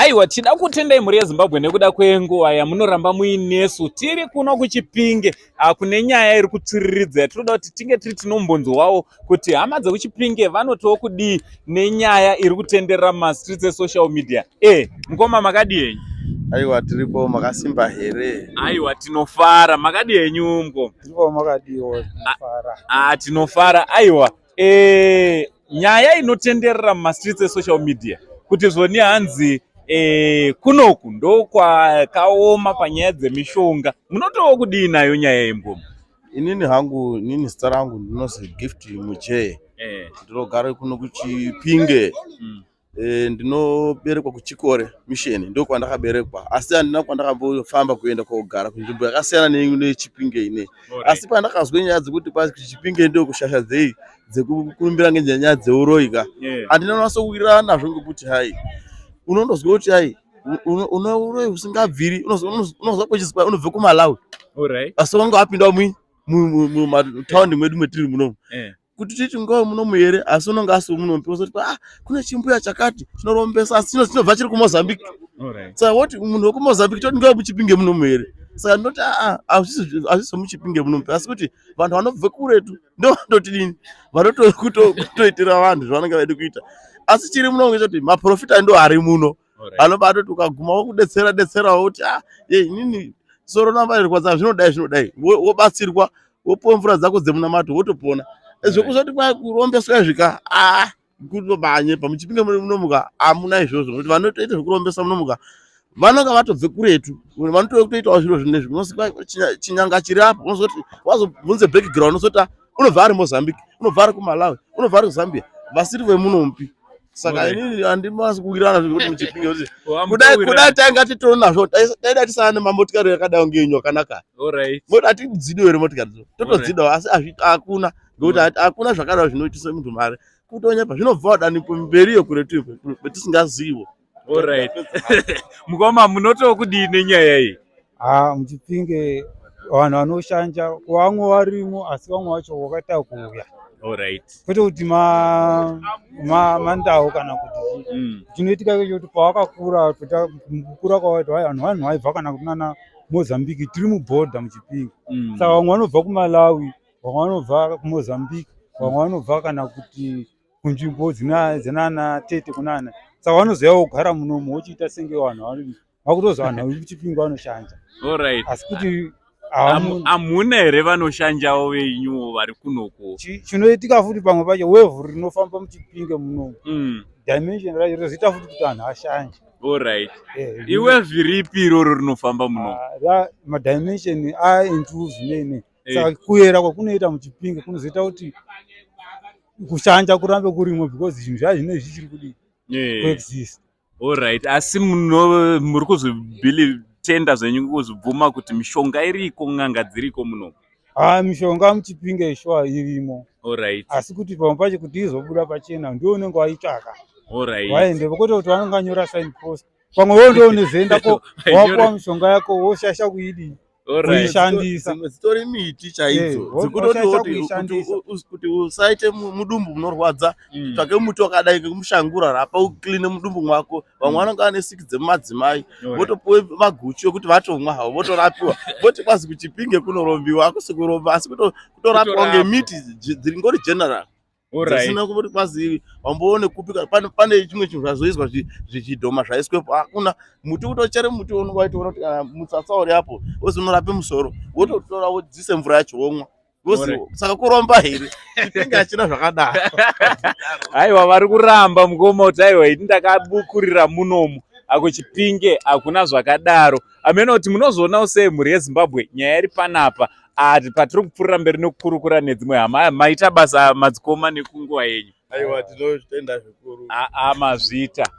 Aiwa, tida kutendai mhuri yeZimbabwe nekuda kwenguva yamunoramba muinesu. Tiri kuno kuChipinge kune nyaya iri kutsviriridza yatinoda kuti tinge tiri tinombonzwawo kuti hama dzekuChipinge vanotiwo kudii nenyaya iri kutenderera mumastreets esocial media. Mukoma, makadii henyu? Aiwa, tiripo. Makasimba here? Aiwa, tinofara. Makadii henyu, mukoma? Tiripo, makadiwo? Tinofara. Ah, tinofara. Aiwa, nyaya inotenderera mumastreets esocial media kuti zvoni hanzi kunoku ndokwakaoma panyaya dzemishonga, munotowo kudii nayo nyaya yemboma? Inini hangu, inini zita rangu ndinozi Gift Mujee. Ndinogara kuno kuChipinge. Ndinoberekwa kuChikore Mission, ndokwandakaberekwa, asi handina kwandakambofamba kuenda kogara kunzvimbo yakasiyana neChipinge inei. Asi pandakazwa nyaya dzekuti Chipinge ndokushasha dzei dzekukurumbira ngenyaya dzeuroyi ka, handina kunatso kuwirirana nazvo, ngekuti hai, unondozwa kuti hai, une uroyi husingabviri. Unozwa kwechizwa unobve kuMalawi, asi wanga wapinda mumataundi mwedu mwetiri munomu, kuti titi ngove munomu here, asi unonge asi munomu. Ozoti, "Ah, kune chimbuya chakati chinorombesa, asi chinobva chiri kuMozambique." Saka woti munhu wekuMozambique toti ngove muChipinge munomu here? Saka ndinoti aa, hazvisi muChipinge munomu, asi kuti vanhu vanobve kuretu ndo vanotodini, vanotoitira vanhu zvavanenge vaida kuita. Asi chiri muno ngechekuti maprofita ndo ari muno, anobatoti ukaguma wokudetsera detserawo kuti, "Ah, ye, inini soro ramba rirwadza, zvinodai zvinodai," wobatsirwa, wopuwa mvura dzako dzemunamato, wotopona. Zvekuzoti kwai kurombeswa izvika, aa, kutobanyepa. MuChipinge munomuka hamuna izvozvo, nokuti vanotoita zvekurombesa munomuka vanonga vatobve kuretu, vanotoitawo zviro zvinezvi. Unozwi chinyanga chiri apo, unozoti wazobvunze background, unozoti, "Ah, unobva ari Mozambique, unobva ari kuMalawi, unobva ari kuZambia," vasiri vemunompi. Saka inini handimasi kuwirirana zvekuti muChipinge, kuti kudai tainga titori nazvo, taida tisana nemamotikari yakadai ngenyu akanaka. Moti hatidzidiwo here motikari dzo? Totodzidawo, asi hakuna, ngekuti hakuna zvakadaro zvinoitisa munhu mari. Kutonyepa, zvinobva wadanipo mberiyo kuretu kwetisingazivo. Alright. Mukoma, munotowo kudii nenyaya iyi? Ha, muChipinge vanhu vanoshanja vamwe varimo, asi vamwe vacho vakaita kuuya, kwete kuti mandau kana kuti chii. Chinoitika ngechekuti pavakakura, mukukura kwavaita, vanhu vaibva kana kunana Mozambique. Tiri mubhodha muChipinge, saka vamwe vanobva kuMalawi, vamwe vanobva kuMozambique, vamwe vanobva kana kuti kunzvimbo dzinana Tete kunana. Saka vanozouya kugara munomu, vochiita senge vanhu vakutozi vanhu vekuChipinge vanoshanja. Asi kuti Hamuna here vanoshanjawo venyuwo vari kunoko? Chinoitika futi, pamwe pacho wave rinofamba muChipinge munomu, dimension racho rozoita futi kuti vanhu vashanje. Iwave ripi iroro rinofamba muno? Madimension aenjuzu nene. Saka kuyera kwakunoita muChipinge kunozoita kuti kushanja kurambe kurimo, because zvinhu zvacho zvinenge zvichiri kudii, kuexist. Alright, asi muri kuzvitenda zvenyu, kuzvibvuma kuti mishonga iriko, n'anga dziriko muno? Ha, mishonga muChipinge sure irimo. Asi kuti pamwe pacho kuti izobuda pachena, ndiwo unenge waitsvaka. Waende kwete kuti vanonga nyora sign post. Pamwe wewe ndo unozoendako, wapuwa mishonga yako, woshasha kuidii, kuishandisa. Dzimwe dzitori miti chaidzo dzekutoti woshaisha kuti kuishandisa. Kuti usaite mudumbu munorwadza, tsvake muti wakadai ngekumushangura, rapa ukline mudumbu mwako. Vamwe vanonga vane siki dzemumadzimai, votopuwe maguchu ekuti vatomwa havo, votorapiwa. Voti kwazi kuChipinge kunorombiwa. Hakusi kuromba, asi kutorapiwa Kutorapwa. ngemiti dzingori general, dzisina kuti kwazi wamboone kupi. Pane chimwe chinhu zvazoizwa, zvichidhoma zvaiswepo. Hakuna muti, kutochere muti unonga waitoona kuti kana mutsatsa uri apo, wozi unorape musoro, wototora, wodzise mvura yacho, womwa. Wozi saka kuromba here? Chipinge hachina zvakadaro. Aiwa, vari kuramba mukoma kuti aiwa, ini ndakabukurira munomu, akuChipinge hakuna zvakadaro. Amene kuti munozoonawo sei, mhuri yeZimbabwe, nyaya iri panapa ati patiri kupfuurira mberi nekukurukura nedzimwe hama. Aya, maita basa madzikoma nekunguva yenyu. Aiwa, tinozvitenda zvikuru. Aa, mazvita.